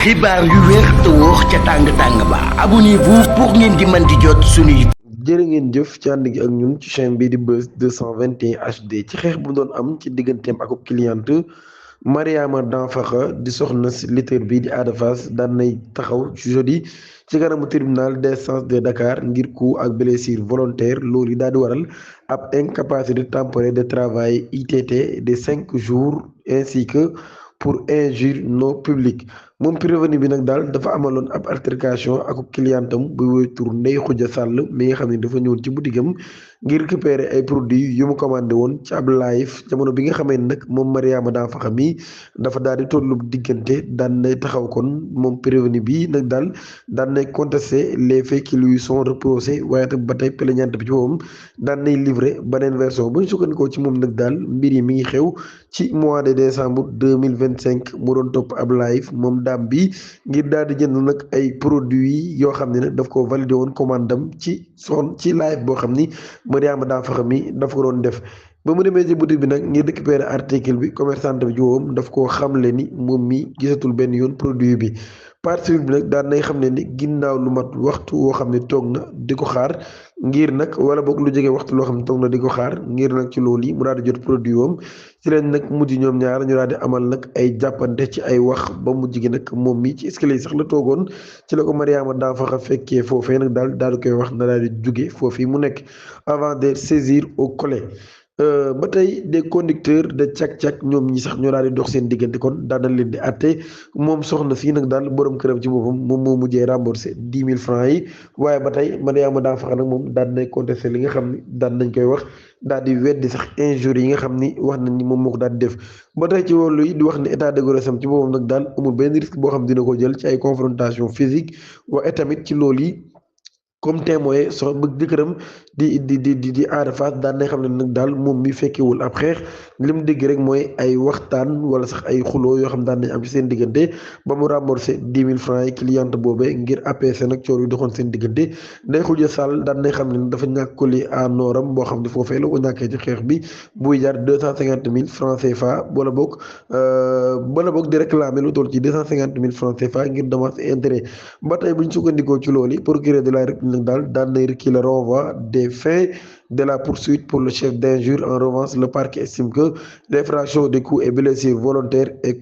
xibaar yu wér te wóor ca tàng tàng ba abonnez-vous pour ngeen di mën di jot suñuy. jërë ngeen jëf ci ànd gi ak ñun ci chaîne bii di Buzz 221 HD ci xeex bu doon am ci digganteem ak cliente Mariama Danfakha di soxna si lutteur bii di Ada Fass daan nay taxaw ci jeudi ci kanamu tribunal d'instance de Dakar ngir coup ak blessure volontaire loolu yi daal di waral ab incapacité temporaire de travail ITT de 5 jours ainsi que pour injure non publique moom prévenu bi nag daal dafa amaloon ab altercation ak clientam bu woy tur Ndeye Khoudia Sall mi nga xam ne dafa ñëwoon ci boutique am ngir récupérer ay produits yu mu commandé woon ci ab live jamono bi nga xamee ne nag moom Mariama Danfakha mi dafa daal di tollu diggante daan nay taxaw kon moom prévenu bi nag daal daan nay contester les faits qui lui sont reprochés waaye tam ba tey plaignante bi ci moom daan nay livré beneen version bu ñu sukkandikoo ci moom nag daal mbir yi mi ngi xew ci mois de décembre 2025 mu doon topp ab live moom daam bi ngir daal di jënd nag ay produits yoo xam ne nag daf ko validé woon commandam ci live boo xam ni Mariama Danfakha mi daf ko doon def ba mu demee ci boutique bi nag ngir récupérer article bi commerçante bi jiwoom daf koo xamle ni moom mi gisatul benn yoon produit bi partie bi nag daan nay xam ne ni ginnaaw lu mat waxtu woo xam ne toog na di ko xaar ngir nag wala boog lu jege waxtu loo xam ne toog na di ko xaar ngir nag ci loolu yi mu daal di jot produit wam ci leen nag mujj ñoom ñaar ñu daal di amal nag ay jàppante ci ay wax ba mujj gi nag moom mi ci escalier yi sax la toogoon ci la ko Mariama Danfakha fekkee foofee nag daal di koy wax na daal di jóge foofii mu nekk avant de saisir au collet. Ba tey des conducteurs de cak-cak ñoom ñi sax ñoo daal di dox seen diggante kon daan nañ leen di àtte moom soxna fii nag daal borom këram ci boppam moom moo mujjee remboursé 10 000 francs yi waaye ba tey Mariama Danfakha nag moom daan nay contesté li nga xam ni daan nañ koy wax daal di weddi sax injures yi nga xam ni wax nañ ni moom moo ko daal di def ba tey ci wàllu yi di wax ni état de grossesse am ci boppam nag daal amul benn risque boo xam dina ko jël ci ay confrontation physique waaye tamit ci loolu yi comme témoin so ba jëkkëram di Ada Fass daan nay xam ne nag daal moom mi fekkewul ab xeex li mu dégg rek mooy ay waxtaan wala sax ay xuloo yoo xam daan nañ am ci seen diggante ba mu remboursé 10 000 francs yi cliente boobee ngir apaiser nag coow yu doxoon seen diggante Ndeye Khoudia Sall daan nay xam ne dafa ñàkk collier à nooram boo xam ne foofee la ko ñàkkee ci xeex bi buy jar 250 000 francs CFA wala boog di réclamer lu toll ci 250 000 francs CFA ngir dommages et intérêts ba tey bu ñu sukkandikoo ci loolu procureur de la nag daal daan nay requis le renvoi des faits de la poursuite pour le chef d'injure. En revanche, le parquet estime que l'infraction de coups et blessures volontaires est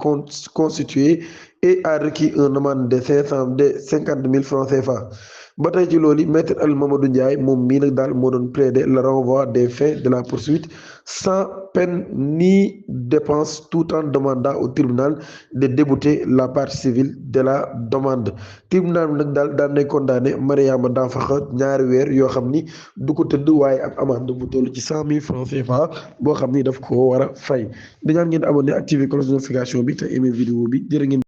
constituée et a requis une amende de 50 000 francs CFA. ba tey ci loolu maître El Mamadou Ndiaye moom mii nag daal moo doon plaider le renvoi des faits de la poursuite sans peine ni dépense tout en demandant au tribunal de débouter la partie civile de la demande. Tribunal bi nag daal daan nay condamné Mariama Danfakha 2 weer yoo xam ni du ko tëdd waaye ab amende bu toll ci 100 000 francs CFA boo xam ni daf ko war a fay. dañaan ngeen abonné activer cloche de notification bi te aimé vidéo bi jërë ngeen